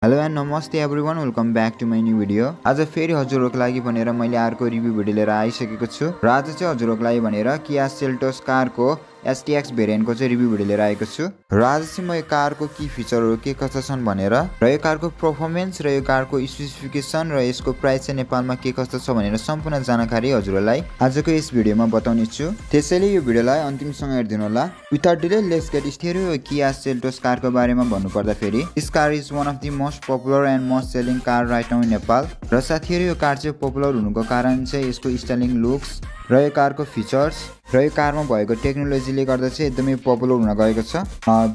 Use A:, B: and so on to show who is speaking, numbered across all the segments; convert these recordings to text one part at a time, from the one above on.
A: Hello and नमस्ते everyone, welcome back to my new video. आज फेरि हजुरहरूको लागि भनेर मैले अर्को रिभ्यू भिडियो लिएर आइसकेको छु र आज चाहिँ हजुरहरूको लागि भनेर किया सेल्टोस कारको STX भेरिएन्टको चाहिँ रिभ्यू भिडियो लिएर आएको छु र आज चाहिँ म यो कारको की फिचरहरू के कस्ता छन् भनेर र यो कारको परफर्मेन्स र यो कारको स्पेसिफिकेसन र यसको प्राइस चाहिँ नेपालमा के कस्तो छ भनेर सम्पूर्ण जानकारी हजुरहरूलाई आजको यस भिडियोमा बताउने छु। त्यसैले यो भिडियोलाई अन्तिमसम्म हेर्दिनु होला। Without delay let's get started. Kia Seltos कारको बारेमा भन्नुपर्दाखेरि this car is one of the most popular and most selling car right now in Nepal र साथीहरू यो कार चाहिँ पपुलर हुनुको कारण चाहिँ यसको स्टाइलिङ लुक्स र यो कारको फिचर्स र यो कारमा भएको टेक्नोलोजीले गर्दा चाहिँ एकदमै पपुलर हुन गएको छ,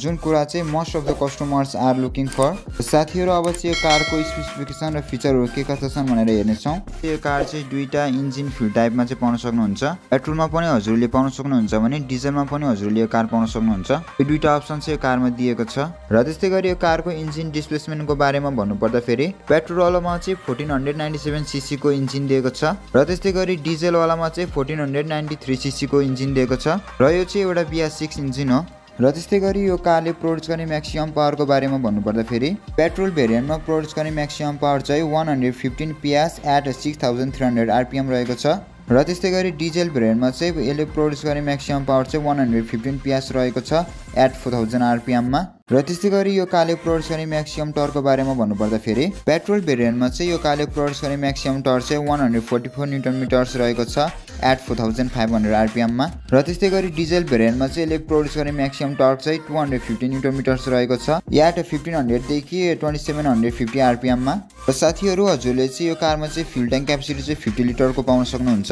A: जुन कुरा चाहिँ most of the customers are looking for. साथीहरू अब चाहिँ यो कारको स्पेसिफिकेसन र फिचरहरू के कस्ता छन् भनेर हेर्नेछौँ। यो कार चाहिँ दुईटा इन्जिन फ्युल टाइपमा चाहिँ पाउन सक्नुहुन्छ। पेट्रोलमा पनि हजुरले पाउन सक्नुहुन्छ भने डिजलमा पनि हजुरले यो कार पाउन सक्नुहुन्छ। यो दुईटा अप्सन चाहिँ यो कारमा दिएको छ र त्यस्तै गरी यो कारको इन्जिन डिस्प्लेसमेन्टको बारेमा भन्नुपर्दाखेरि पेट्रोलवालामा चाहिँ 1497 सीसी को इन्जिन दिएको छ र त्यस्तै गरी डिजलवालामा चाहिँ 1493 सीसी को इन्जिन दिएको छ र यो चाहिँ एउटा BS6 इन्जिन हो र त्यस्तै गरी यो कारले प्रोड्युस गर्ने म्याक्सिमम पावरको बारेमा भन्नुपर्दाखेरि पेट्रोल भेरिएन्टमा प्रोड्युस गर्ने म्याक्सिमम पावर चाहिँ 115 PS एट 6300 RPM रहेको छ र त्यस्तै गरी डिजेल भेरिएन्टमा चाहिँ यसले प्रोड्युस गर्ने म्याक्सिमम पावर चाहिँ 115 PS रहेको छ एट 4000 RPM मा र त्यस्तै गरी यो कारले प्रोड्युस गर्ने म्याक्सिमम टर्कको बारेमा भन्नुपर्दाखेरि पेट्रोल भेरिएन्टमा चाहिँ यो कारले प्रोड्युस गर्ने म्याक्सिमम टर्क चाहिँ 144 न्युटन मिटर्स रहेको छ एट 4500 RPM मा र त्यस्तै गरी डिजेल भेरिएन्टमा चाहिँ यसले प्रोड्युस गर्ने म्याक्सिमम टर्क चाहिँ 250 न्युटन मिटर्स रहेको छ एट 1500 देखि 2750 RPM मा र साथीहरू हजुरले चाहिँ यो कारमा चाहिँ फ्युल ट्याङ्क क्यापेसिटी चाहिँ 50 लिटरको पाउन सक्नुहुन्छ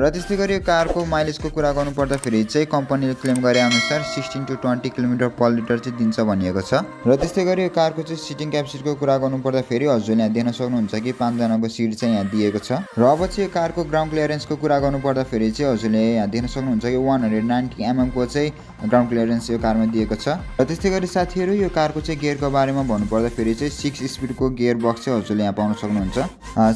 A: र त्यस्तै गरी यो कारको माइलेजको कुरा गर्नुपर्दाखेरि चाहिँ कम्पनीले क्लेम गरे अनुसार 16 to 20 किलोमिटर पर लिटर चाहिँ दिन्छ भनिएको छ र त्यस्तै गरी यो कारको चाहिँ सिटिङ क्यापेसिटीको कुरा गर्नुपर्दाखेरि हजुरले यहाँ देख्न सक्नुहुन्छ कि 5 जनाको सिट चाहिँ यहाँ दिएको छ र अब चाहिँ यो कारको ग्राउन्ड क्लियरेन्सको कुरा गर्नुपर्दाखेरि चाहिँ हजुरले यहाँ देख्न सक्नुहुन्छ कि 190 mm को चाहिँ ग्राउन्ड क्लियरेन्स यो कारमा दिएको छ र त्यस्तै गरी साथीहरू यो कारको चाहिँ गियरको बारेमा भन्नुपर्दाखेरि चाहिँ 6 स्पिडको गियर बक्स चाहिँ हजुरले यहाँ पाउन सक्नुहुन्छ।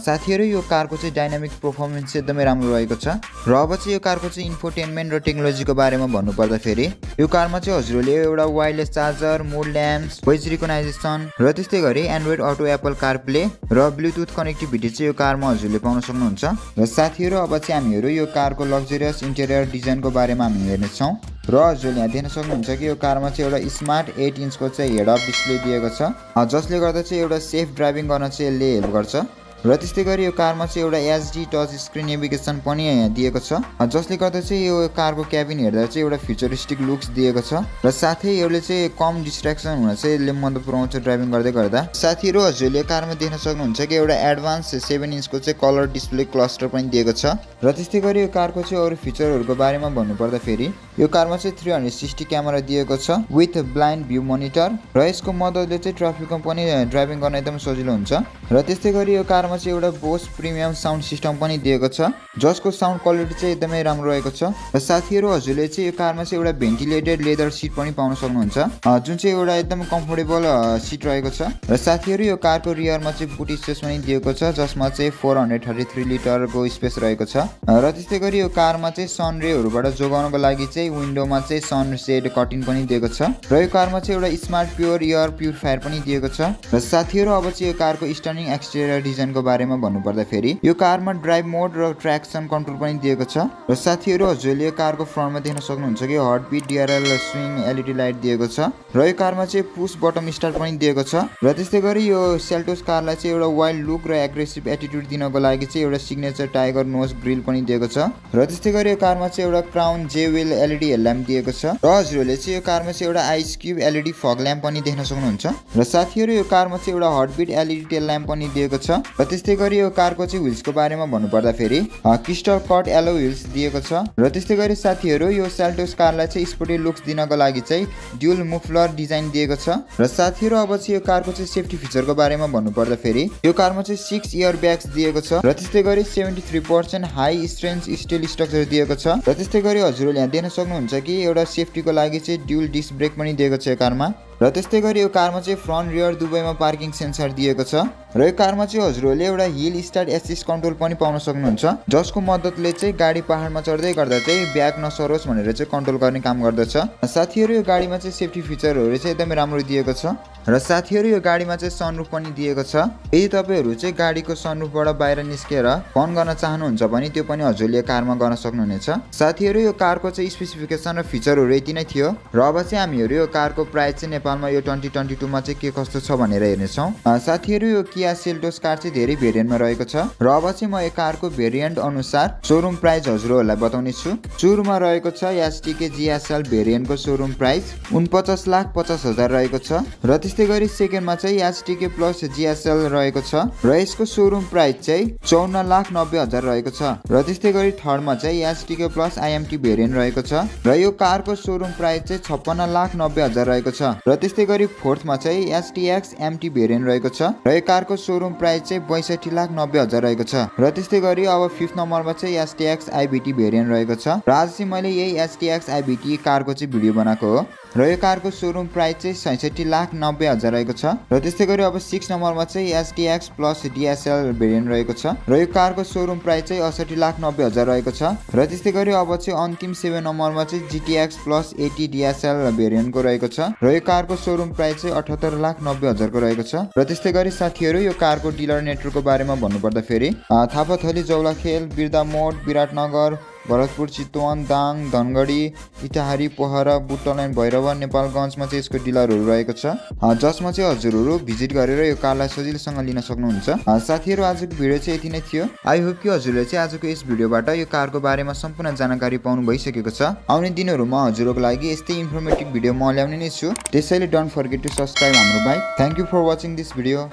A: साथीहरू यो कारको चाहिँ डाइनामिक परफर्मेन्स चाहिँ एकदमै राम्रो रहेको छ र अब चाहिँ यो कारको चाहिँ इन्फोटेनमेन्ट र टेक्नोलोजीको बारेमा भन्नुपर्दाखेरि यो कारमा चाहिँ हजुरले एउटा वायरलेस चार्जर, मोड ल्याम्प्स, भोइस रिकग्नाइजेसन र त्यस्तै गरी एन्ड्रोइड अटो, एप्पल कारप्ले र ब्लुटुथ कनेक्टिभिटी चाहिँ यो कारमा हजुरले पाउन सक्नुहुन्छ। र साथीहरू अब चाहिँ हामीहरू यो कारको लग्जरियस इन्टेरियर डिजाइनको बारेमा हामी हेर्नेछौँ र हजुरले यहाँ देख्न सक्नुहुन्छ कि यो कारमा चाहिँ एउटा स्मार्ट 8 इन्चको चाहिँ हेड अप डिस्प्ले दिएको छ जसले गर्दा चाहिँ एउटा सेफ ड्राइभिङ गर्न चाहिँ यसले हेल्प गर्छ र त्यस्तै गरी यो कारमा चाहिँ एउटा HD टच स्क्रिन नेभिगेसन पनि यहाँ दिएको छ जसले गर्दा चाहिँ यो कारको क्याबिन हेर्दा चाहिँ एउटा फ्युचरिस्टिक लुक्स दिएको छ र साथै यसले चाहिँ कम डिस्ट्र्याक्सन हुन चाहिँ यसले मद्दत पुर्याउँछ ड्राइभिङ गर्दै गर्दा। साथीहरू हजुरले कारमा देख्न सक्नुहुन्छ कि एउटा एडभान्स 7 इन्चको चाहिँ कलर डिस्प्ले क्लस्टर पनि दिएको छ र त्यस्तै गरी यो कारको चाहिँ अरू फिचरहरूको बारेमा भन्नुपर्दाखेरि यो कारमा चाहिँ 360 क्यामेरा दिएको छ विथ ब्लाइन्ड भ्यू मोनिटर र यसको मद्दतले चाहिँ ट्राफिकमा पनि ड्राइभिङ गर्न एकदम सजिलो हुन्छ र त्यस्तै गरी यो कार चाहिँ एउटा बोस प्रिमियम साउन्ड सिस्टम पनि दिएको छ जसको साउन्ड क्वालिटी चाहिँ एकदमै राम्रो रहेको छ र साथीहरू हजुरले चाहिँ यो कारमा चाहिँ एउटा भेन्टिलेटेड लेदर सिट पनि पाउन सक्नुहुन्छ जुन चाहिँ एउटा एकदम कम्फोर्टेबल सिट रहेको छ र साथीहरू यो कारको रियरमा चाहिँ बुट स्पेस पनि दिएको छ जसमा चाहिँ 433 लिटरको स्पेस रहेको छ र त्यस्तै गरी यो कारमा चाहिँ सन रेहरूबाट जोगाउनको लागि चाहिँ विन्डोमा चाहिँ सन सेड कटिङ पनि दिएको छ र यो कारमा चाहिँ एउटा स्मार्ट प्योर एयर प्युरिफायर पनि दिएको छ र साथीहरू अब चाहिँ यो कारको स्टर्निङ एक्सटेरियर डिजाइनको बारेमा भन्नुपर्दाखेरि यो कारमा ड्राइभ मोड र ट्र्याक्सन कन्ट्रोल पनि दिएको छ र साथीहरू हजुरले यो कारको फ्रन्टमा देख्न सक्नुहुन्छ कि heartbeat DRL swing LED light दिएको छ र यो कारमा चाहिँ पुश बटम स्टार्ट पनि दिएको छ र त्यस्तै गरी यो सेल्टोस कारलाई चाहिँ एउटा वाइल्ड लुक र एग्रेसिभ एटिट्युड दिनको लागि चाहिँ एउटा सिग्नेचर टाइगर नोज ग्रिल पनि दिएको छ र त्यस्तै गरी यो कारमा चाहिँ एउटा क्राउन जेवेल LED हेडल्याम्प दिएको छ र हजुरले चाहिँ यो कारमा चाहिँ एउटा आइस क्यूब LED फग ल्याम्प पनि देख्न सक्नुहुन्छ र साथीहरू यो कारमा चाहिँ एउटा हार्टबिट LED टेल ल्याम्प पनि दिएको छ र त्यस्तै गरी यो कारको चाहिँ व्हील्सको बारेमा भन्नुपर्दाखेरि क्रिस्टल कट एलो व्हील्स दिएको छ र त्यस्तै गरी साथीहरू यो सेल्टोस कारलाई चाहिँ स्पोर्टी लुक्स दिनको लागि चाहिँ ड्युल मुफलर डिजाइन दिएको छ र साथीहरू अब चाहिँ यो कारको चाहिँ सेफ्टी फिचरको बारेमा भन्नुपर्दाखेरि यो कारमा चाहिँ 6 एयर ब्याग्स दिएको छ र त्यस्तै गरी 73% हाई स्ट्रेन्थ स्टिल स्ट्रक्चर दिएको छ र त्यस्तै गरी हजुरले यहाँ देख्न सक्नुहुन्छ कि एउटा सेफ्टीको लागि चाहिँ ड्युल डिस्क ब्रेक पनि दिएको छ यो कारमा र त्यस्तै गरी यो कारमा चाहिँ फ्रन्ट रियर दुवैमा पार्किङ सेन्सर दिएको छ र यो कारमा चाहिँ हजुरहरूले एउटा हिल स्टार्ट एसिस्ट कन्ट्रोल पनि पाउन सक्नुहुन्छ जसको मद्दतले चाहिँ गाडी पहाडमा चढ्दै गर्दा चाहिँ ब्याक नसरोस् भनेर चाहिँ कन्ट्रोल गर्ने काम गर्दछ। साथीहरू यो गाडीमा चाहिँ सेफ्टी फिचरहरू चाहिँ एकदमै राम्रो दिएको छ र साथीहरू यो गाडीमा चाहिँ सनरुफ पनि दिएको छ। यदि तपाईहरू चाहिँ गाडीको सनरुफबाट बाहिर निस्केर फन गर्न चाहनुहुन्छ भने त्यो पनि हजुरले कारमा गर्न सक्नुहुनेछ। साथीहरू यो कारको चाहिँ स्पेसिफिकेसन र फिचरहरू यति नै थियो र अब चाहिँ हामीहरू यो कारको प्राइस चाहिँ नेपालमा यो 2022 मा चाहिँ के कस्तो छ भनेर हेर्नेछौँ। साथीहरू यो किया सेल्टोस कार चाहिँ धेरै भेरिएन्टमा रहेको छ र अब चाहिँ म यो कारको भेरिएन्ट अनुसार शोरूम प्राइस हजुरहरूलाई बताउने छु। सुरुमा रहेको छ एसटीके जीएसएल भेरिएन्टको शोरूम प्राइस 49,50,000 रहेको छ र त्यस्तै गरी सेकेन्डमा चाहिँ एसटीके प्लस जीएसएल रहेको छ र यसको शोरूम प्राइस चाहिँ 54,90,000 रहेको छ र त्यस्तै गरी थर्डमा चाहिँ एसटीके प्लस आईएमटी भेरिएन्ट रहेको छ र यो कारको शोरूम प्राइस चाहिँ 56,90,000 रहेको छ र त्यस्तै गरी फोर्थमा चाहिँ एसटीएक्स एमटी भेरिएन्ट रहेको छ र यो कारको शोरूम प्राइस चाहिँ 62,90,000 रहेको छ र त्यस्तै गरी अब फिफ्थ नम्बरमा चाहिँ एसटीएक्स आईबीटी भेरिएन्ट रहेको छ र आज चाहिँ मैले यही एसटीएक्स आईबीटी कारको चाहिँ भिडियो बनाएको हो र यो कारको शोरूम प्राइस चाहिँ 67,90,000 रहेको छ र त्यस्तै गरी अब 6 नम्बरमा चाहिँ एसटीएक्स प्लस डीएसएल भेरिएन्ट रहेको छ र यो कारको शोरूम प्राइस चाहिँ 68,90,000 रहेको छ र त्यस्तै गरी अब चाहिँ अन्तिम 7 नम्बरमा चाहिँ जीटीएक्स प्लस 80 डीएसएल भेरिएन्टको रहेको छ र यो कारको शोरूम प्राइस चाहिँ 78,90,000 को रहेको छ र त्यस्तै गरी साथीहरू यो कारको डिलर नेटवर्कको बारेमा भन्नुपर्दा फेरि थापाथली जौलाखेल बिर्दामोड विराटनगर भरतपुर चितवन दाङ धनगढी इटाहारी पोखरा बुटलाइन भैरव नेपालगञ्जमा चाहिँ यसको डिलरहरू रहेको छ जसमा चाहिँ हजुरहरू भिजिट गरेर यो कारलाई सजिलोसँग लिन सक्नुहुन्छ। साथीहरू आजको भिडियो चाहिँ यति नै थियो। आई होप कि हजुरले चाहिँ आजको यस भिडियोबाट यो कारको बारेमा सम्पूर्ण जानकारी पाउनु भइसकेको छ। आउने दिनहरूमा हजुरहरूको लागि यस्तै इन्फर्मेटिभ भिडियो म ल्याउने नै छु। त्यसैले डोन्ट फर्गेट टु सब्सक्राइब हाम्रो भाइ। Thank you for watching this video.